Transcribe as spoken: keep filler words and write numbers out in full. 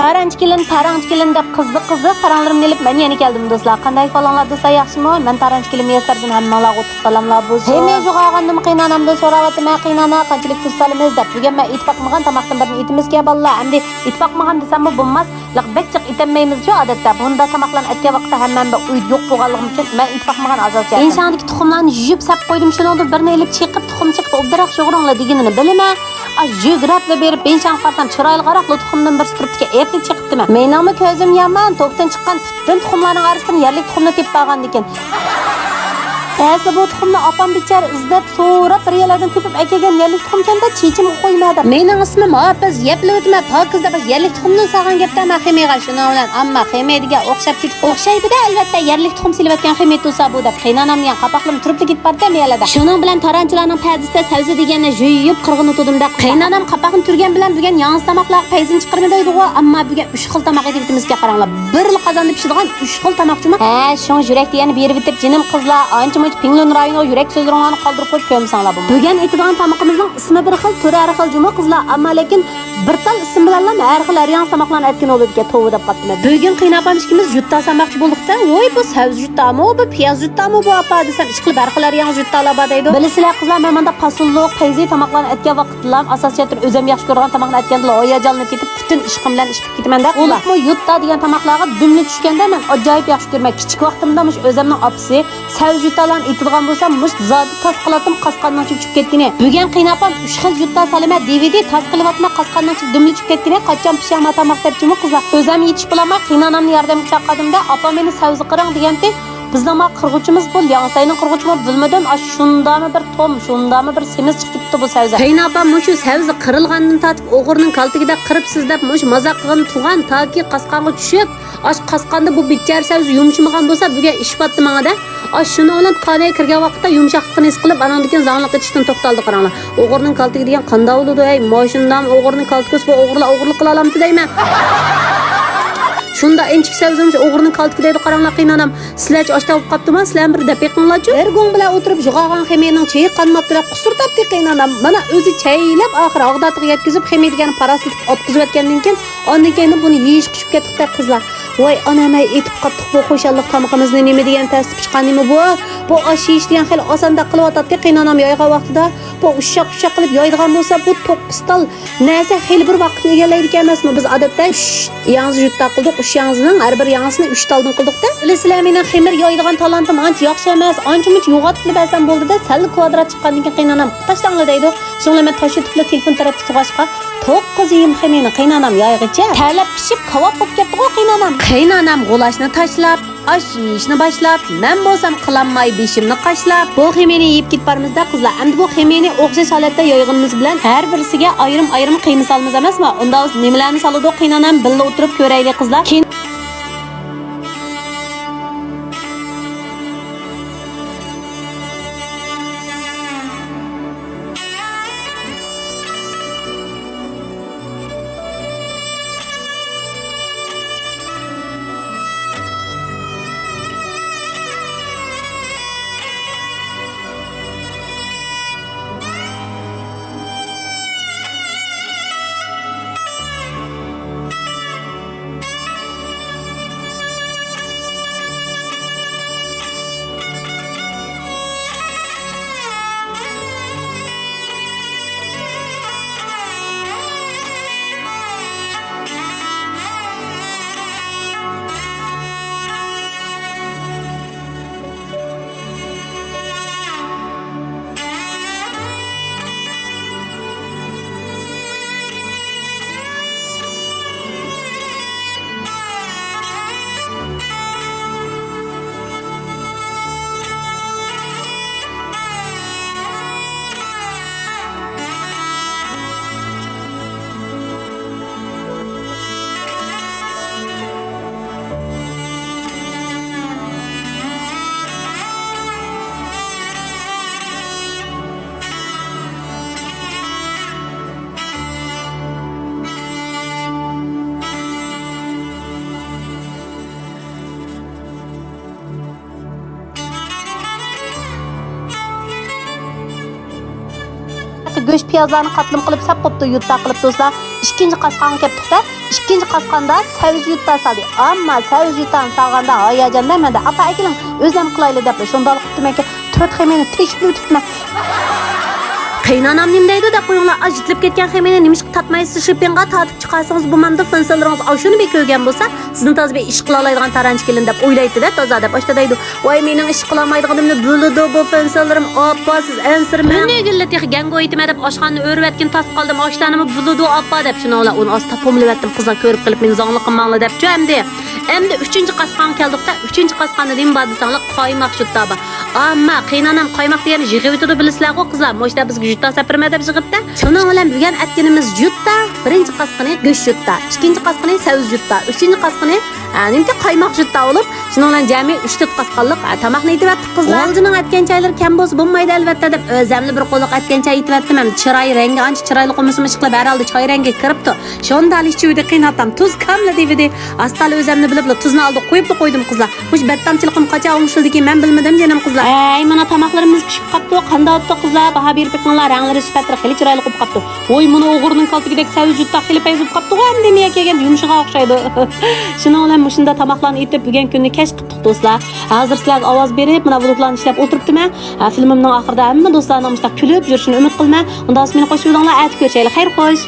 تارانچى كېلىن، پاراڭچى كېلىن دەپ قىزىق-قىزىق پاراڭلىرىمنى ئېلىپ مەن يەنە كەلدىم دوستلار. قانداق ئەھۋالىڭلار دوستلار، ياخشىمۇ؟ مەن تارانچى كېلىن مۇيەسسەردىن ھەممىڭلارغا ئوتلۇق سالاملار بولسۇن. ھېمى جۇغاغاندىم قېينانامدىن سوراۋاتىمەن، قېينانا قانچىلىك تۇز سالىمىز دەپ. بۈگۈن مەن ئېتىپ باقمىغان تاماقتىن بىرنى ئېتىمىزكەن بالىلار. ئەمدى ئېتىپ باقمىغان دېسەممۇ بولماس، لىق بەك جىق ئېتەلمەيمىزچۇ ئادەتتە. بۇنداق تاماقلارنى ئەتكەن ۋاقىتتا ھەممەم بىر ئۆيدە يوق بولغانلىقىم ئۈچۈن مەن ئېتىپ باقمىغان ئاساسىي. بېنشاڭدىكى تۇخۇملارنى يۇيۇپ سەپ قويدۇم، شۇنىڭدىن بىرنى ئېلىپ چېقىپ، تۇخۇم چېقىپ ئوبدانراق يۇغۇرۇڭلار دېگىنىنى بىلىمەن. ئاي، يۈگرەپلا بېرىپ بېنشاڭغا قارىسام، چىرايلىقراقلا تۇخۇمدىن بىرسى تۇرۇپتىكەن، ئېرىقنى چېقىپتىمەن. مېنىڭمۇ كۆزۈم يامان، توكتىن چىققان پۈتۈن تۇخۇملارنىڭ ئارىسىدىن يەرلىك تۇخۇمنى تېپىپ ئالغاندىكىن. ئەسلى بۇ تۇخۇمنى ئاپام بىچارە ئىزدەپ، سوراپ، بىر يەرلەردىن تېپىپ ئەكەلگەن يەرلىك تۇخۇمكەن-دە، چېچىمغا قويما دەپ. مېنىڭ ئىسمىم ھاپىز، يەپلىۋېتىمەن، پاكىز دەپ، يەرلىك تۇخۇمدىن سالغان گەپتە مەن خېمىيغا. شۇنىڭ بىلەن ئامما خېمىي دېگەن ئوخشاپ كېتىپ، ئوخشايدۇ-دە، ئەلۋەتتە، يەرلىك تۇخۇم سېلىۋەتكەن خېمىي تۇرسا بۇ دەپ، قېينانام دېگەن قاپاقلىرىم تۇرۇپلا كېتىپ بارتتى مەيەللەردە. شۇنىڭ بىلەن تارانچىلارنىڭ پەدىسىدە سەۋزە دېگەننى يۇيۇپ قىرغىنى تۇدۇم-دە. قېينانام قاپاقنى تۈرگەن بىلەن بۈگۈن ياڭزا تاماقلارغا پەيزىنى چىقىرىمەن دەيدىغۇ، ئەمما بۈگۈن ئۈچ خىل تاماق ئېتىۋېتىمىزكەن، قاراڭلار. بىرلا قازاندا پىشىدىغان ئۈچ خىل تاماقچۇما. ھە، شۇڭا يۈرەكتە يەنە بېرىۋېتىپ، جېنىم قىزلار، ئانچە-مۇنچە پىڭلۇن رايونىغا يۈرەك سۆزلىرىڭلارنى قالدۇرۇپ قويۇپ كۆرمىسەڭلار بولمايدۇ. بۈگۈن ئېتىدىغان تامىقىمىزنىڭ ئىسمى بىر خىل، تۈرى ھەر خىل جۇمۇ قىزلار، ئەمما لېكىن بىر تال ئىسىم بىلەنلا ھەر خىل، ھەر ياڭزا تاماقلارنى ئەتكىلى بولىدىكەن، توۋا دەپ قاپتىمەن. بۈگۈن قېيىنئاپام ئىككىمىز يۇتا سالماقچى بولدۇق-دە، ۋوي، بۇ سەۋزە يۇتامۇ، بۇ پىياز يۇتامۇ بۇ، ئاپا دېسەم، ئىشقىلىپ ھەر خىل، ھەر ياڭزا يۇتالار بار دەيدۇ. بىلىسىلەر قىزلار، مەن مۇنداق پاسونلۇق، پەيزى تاماقلارنى ئەتكەن ۋاقىتلام، ئاساسىي جەھەتتىن ئۆزۈم ياخشى كۆرىدىغان تاماقنى ئەتكەندىلا ھاياجانلىنىپ كېتىپ، پۈتۈن ئىشقىم بىلەن ئىشقىپ كېتىمەن-دە قىزلار. بولۇپمۇ يۇتا دېگەن تاماقلارغا دۈملە چۈشكەندە مەن ئاجايىپ ياخشى كۆرىمەن. كىچىك ۋاقتىمدا مۇشۇ ئۆزەمنىڭ ئاپىسى سەۋزە يۇتالارنى ئېتىدىغان بولسام، مۇشۇ زادى تاس قىلاتتىم، قاسقاننىڭ ئىچىگە چۈشۈپ كەتكىنى. بۈگۈن قېيىنئاپام ئۈچ خىل يۇتا سالىمەن دېۋىدى، تاس قىلىۋاتىمەن، قاسقاننىڭ ئىچىگە دۈملە چۈشۈپ كەتكىنى، قاچان پىشار ما تاماق دەپ جۇمۇ قىزلار. ئۆزەم يېتىشىپ بولالماي قېيىنئانامنى ياردەمگە چاقىردىم-دە، ئاپام مېنى سەۋزە قىرىڭ دېگەنتى. بىزنىڭ ما قىرغۇچىمىز بۇ، لياڭساينىڭ قىرغۇچىمۇ بىلمىدىم، ئاشۇ شۇنداقمۇ بىر توم، شۇنداقمۇ بىر سېمىز چىقىپ كېتىپتۇ بۇ سەۋزە. قېيىنئاپام مۇشۇ سەۋزە قىرىلغاندىن تارتىپ ئوغرىنىڭ كالتىكىدەك قىرىپسىز دەپ مۇشۇ مازاق قىلغىنى تۇغان، تاكى قاسقانغا چۈشۈپ، ئاش قاسقاندا بۇ بىچارە سەۋزە يۇمشىمىغان بولسا، بۈگۈن ئىش پاتتى ماڭا-دە. ئاش شۇنىڭ بىلەن كانايغا كىرگەن ۋاقىتتا يۇمشاقلىقىنى ھېس قىلىپ، ئانىڭدىن كېيىن زاڭلىق ئېتىشتىن توختالدى، قاراڭلار. ئوغرىنىڭ كالتىكى دېگەن قانداق بولىدۇ، ھەي؟ ماشۇنداقمۇ ئوغرىنىڭ كالتىكى بولسا، بۇ ئوغرىلار ئوغرىلىق قىلالامتى دەيمەن. شۇنداق ئىنچىكە سەۋزىمۇ ئوغرىنىڭ كالتىكى دەيدۇ، قاراڭلار، قېيىنئانام. سىلەرچە ئاشتا بولۇپ قاپتىما، سىلەرمۇ بىر دەپ بېقىڭلارچۇ. بىر گوڭ بىلەن ئولتۇرۇپ يوغانغان خېمىينىڭ چېيى قانماپتۇ دەپ قۇسۇرتاتتى قېيىنئانام. مانا ئۆزى چەيلەپ ئاخىرى ئاغداتىغا يەتكۈزۈپ، خېمىي دېگەننى پاراسلىتىپ ئاتقۇزۇۋەتكەندىن كېيىن، ئاندىن كېيىن بۇنى يېيىشقا چۈشۈپ كەتتۇق-دە قىزلار. ۋاي ئانام ھەي، ئېتىپ قاپتۇق بۇ خۇشاللىق تامىقىمىزنى، نېمە دېگەن تەستە پىشقان نېمە بۇ؟ بۇ ئاش يېيىش دېگەن خېلى ئاساندەك قىلىۋاتاتتى قېيىنئانام يايغان ۋاقتىدا. بۇ ئۇششاق-ئۇششاق قىلىپ يايدىغان بولسا، بۇ توققۇز تال نەرسە خېلى بىر ۋاقىتنى ئىگىلەيدىكەن ئەمەسمۇ؟ بىز ئادەتتە ئۈچ ياڭزا يۇتا قىلدۇق، ئۈچ ياڭزىنىڭ ھەر بىر ياڭزىسىنى ئۈچ تالدىن قىلدۇق-دە. بىلىسىلەر، مېنىڭ خېمىر يايدىغان تالانتىم ئانچە ياخشى ئەمەس، ئانچە-مۇنچە يوغان قىلىپ بەرسەم بولدى-دە، سەللا كۋادرات چىققاندىن كېيىن قېيىنئانام تاشلاڭلار دەيدۇ. شۇڭا مەن تاش يۇتۇپلا تېلېفون تەرەپتە تۇرغاچقا، توققۇز يېيىم خېمىرنى قېيىنئانام يايغىچە تەرلەپ پىشىپ، كاۋاپ بولۇپ كەتتىغۇ قېيىنئانام. قېيىنئانام غۇلاچنى تاشلاپ، ئاش يېيىشنى باشلاپ، مەن بولسام قىلالماي بېشىمنى قاشلاپ، بۇ خېمىرنى يېيىپ كېتىپ بارىمىز-دە قىزلار. ئەمدى بۇ خېمىرنى ئوخشاش ھالەتتە يايغىنىمىز بىلەن ھەر بىرسىگە ئايرىم-ئايرىم قىيما سالىمىز ئەمەسمۇ؟ ئۇنداق بولسا نېمىلەرنى سالىدۇ قېيىنئانام، بىللە ئولتۇرۇپ كۆرەيلى قىزلار. كېيىن گۆش پىيازلارنى قاتلىما قىلىپ سەپ قوپتۇ، يۇتا قىلىپ دوستلار. ئىككىنچى قاسقانغا كەپتۇقتا، ئىككىنچى قاسقاندا سەۋزە يۇتا سالدى. ئەمما سەۋزە يۇتانى سالغاندا ھاياجاندا مەندە، ئاپا ئەكېلىڭ، ئۆزلەم قىلايلى دەپلا شۇنداق قىپتىمەنكى، تۆت خېمىنى تېشىپ ئۆتۈپمەن. قېيىنانام نېمە دەيدۇ دەپ قويۇڭلار، ئاجىتلىپ كەتكەن خېمىنى نېمىشقا تاتمايسىز، شىپىڭغا تاتىپ چىقارسىڭىز بولمامدۇ، فېنسىلىرىڭىز ئاشۇنى بىر كۆرگەن بولسا، سىزنى تازا بىر ئىش قىلالايدىغان تارانچى كېلىن دەپ ئويلايتتى-دە، تازا دەپ ئاشتا دەيدۇ. ۋاي، مېنىڭ ئىش قىلالمايدىغىنىمنى بىلىدۇ بۇ فېنسىلىرىم، ئاپا سىز ئەنسىرىمەڭ. تۈنۈگۈنلا تېخى گەڭگو ئېيتىمەن دەپ ئاشخانىنى ئۆرۈۋەتكىنى تاس قالدىم، ئاشلارنىمۇ بىلىدۇ ئاپا دەپ، شۇنىڭ بىلەن ئۇنى ئاز تاپىملىۋەتتىم، قىزلار كۆرۈپ قېلىپ مېنى زاڭلىق قىلماڭلار دەپچۇ ئەمدى. ئەمدى ئۈچىنچى قاسقانغا كەلدۇقتا، ئۈچىنچى قاسقاندا نېمە بار دېسەڭلار، قايماق جۇتا بار. ئەمما قېيىنانام قايماق دېگەننى يىغىۋېتىدۇ، بىلىسىلەرغۇ قىزلار، مۇشۇ دەپ بىزگە جۇتا سەپىرىمە دەپ يىغىپتە. شۇنىڭ بىلەن بۈگۈن ئەتكىنىمىز جۇتا، بىرىنچى قاسقىنى گۆش جۇتا، ئىككىنچى قاسقىنى سەۋزە جۇتا، ئۈچىنچى قاسقىنى، ئە، نېمىكى قايماق جۇتا بولۇپ، شۇنىڭ بىلەن جەمئىي ئۈچ تۆت قاسقانلىق، ئە، تاماقنى ئېتىۋەتتۇق قىزلار. غالجىنىڭ ئەتكەن چايلىرى كەم بولسا بولمايدۇ ئەلۋەتتە دەپ، ئۆزەملا بىر قوللۇق ئەتكەن چاي ئېتىۋەتتىم. ئەمدى چىراي رەڭگى ئانچە چىرايلىق بولمىسىمۇ، ئىشقىلىپ ھەر ھالدا چاي رەڭگى كىرىپتۇ. شۇنداقلا ئىچىۋىدى قېيىنئاتام، تۇز كاملا دېۋىدى. ئاستانلا ئۆزەمنى بىلىپلا تۇزنى ئالدىغا قويۇپلا قويدۇم قىزلار. مۇشۇ بەتتامچىلىقىم قاچان ئوڭشىلىدىكىن مەن بىلمىدىم جېنىم قىزلار. ھەي، مانا تاماقلىرىمىز پىشىپ قاپتۇ، قانداق بوپتۇ قىزلار؟ باھا بېرىپ بېقىڭلار، رەڭلىرى سۈپەتلىرى خېلى چىرايلىق بولۇپ قاپتۇ. ۋوي، مانا ئوغرىنىڭ كالتىكىدەك سەۋزە جۇتا خېلى پەيز بولۇپ قاپتۇغۇ ئەمدى، مېيە كەلگەندە يۇمشىغان ئوخشايدۇ. شۇنىڭ بىلەن مۇشۇنداق تاماقلارنى ئېتىپ بۈگۈن كۈننى كەچ قىپتۇق دوستلار. ھازىر سىلەرگە ئاۋاز بېرىپ مانا ۋلوگلارنى ئىشلەپ ئولتۇرۇپتىمەن. ھە، فىلىمىمنىڭ ئاخىرىدا ھەممە دوستلارنىڭ مۇشۇنداق كۈلۈپ يۈرۈشىنى ئۈمىد قىلىمەن. ئۇنداق مېنى قوشۇۋېلىڭلار، ئەتە كۆرۈشەيلى، خەير خوش.